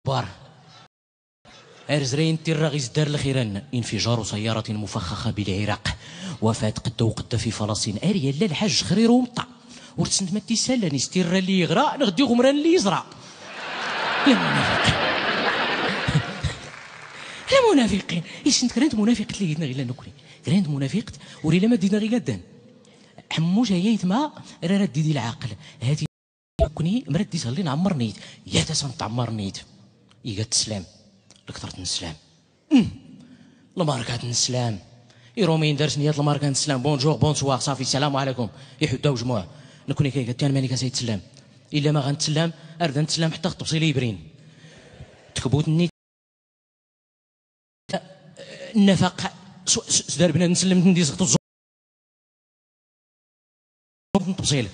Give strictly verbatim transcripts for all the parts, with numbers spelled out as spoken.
Bar. Ar zrayn tirra ɣ-izdar lxiran, انفجار سيارة مفخخة بالعراق، وفاة qedda uqedda fi Falasṭin. Ar yalla lḥajj xrir umṭṭa. Ur tessent ma t-issallan, is tirra lli iɣra neɣ d iɣumran lli iẓra. Lmunafiqin. Lmunafiqin. Issent kra n tmunafiqt lli gidna ɣillan nukni. Kra n tmunafiqt ur illa ma ddidna ɣigaddan. Ḥemmuc ay aytma, rara ddidi lɛaql. Hati Nekkni mra d-isɣellin ɛemmernit, yat-as a n-tɛemmernit. Iga-t sslam. Lketṛt n-sslam. Lmarkat n-sslam. Iṛumiyin dar-sen yat lmarka n-sslam. Bonjour, bonsoir, ṣafi, ssalamu ɛlaykum. Iḥudda ujmuɛ. Nekkni kay iga-t yan mani-k as a-itsellam. Illa ma ɣa n-tsellam, ar da n-tsellam ḥetta ɣ-tebṣil i-ibrin. Tkbut-nni Nnafaq s-, s-, sdar bnadem nsellem-ten di zɣt uẓẓu n tebṣil.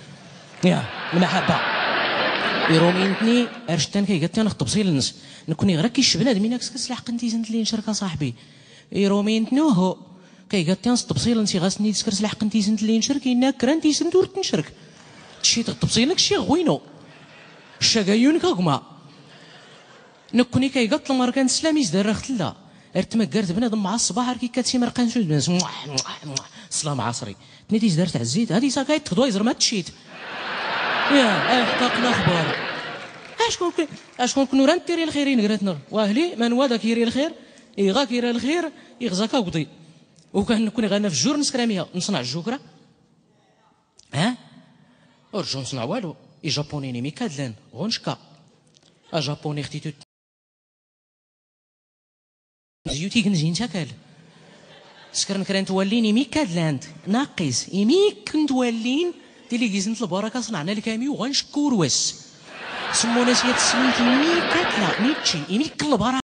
Ya, lmaḥabba. Iṛumiyen-tni ar cettan kay iga-t yan ɣ-tebṣil-nnes. Nekkni ɣer akk icc bnadem inak skers lḥeqq n-tisent lli ncrek a ṣaḥbi. Iṛumiyen-tni uhu. Kay iga-t yan s-tebṣil-nnes iɣas-nni d-skers lḥeqq n-tisent lli ncrek inna kra n-tisent ur t-ncrek. Tcit ɣ-tebṣil-nnek cci ɣ-winu. Ccagayun kagma. Nekkni kay iga-t lmarka n-sslam izdar ɣ-tlla. Ar tmaggart bnadem mɛa ṣṣbaḥ ar k-ikkat s imerqan s udman s-, sslam ɛaṣri. Tnit izdar tɛezzit, hadi sakayt txdwa iẓr ma tcit. Ya, aḥtaq laxbar. Acku, acku nekkni ur ant-iri lxir i negrat-nneɣ. Wahli, ma nwa ad ak-iri lxir, iɣ ak-ira lxir, iɣza-k agḍi. Ukan nekkni ɣa naf jjur nskra miha, nṣnaɛ jjukra. Ha? Ur jjun sneɛ walu. Ijapuniyen imik ad llan, ɣur-ncka. Ajapuni xtitut. Zyut ignzin s-akal. Skren kra n-twallin imik ad llant. Naqis, imik n-twallin, tili gizent lbaraka sneɛna lkami uɣan ncka urwas. Semmun-as yat tesmilt imik ad tla, mitci, imik lbaraka.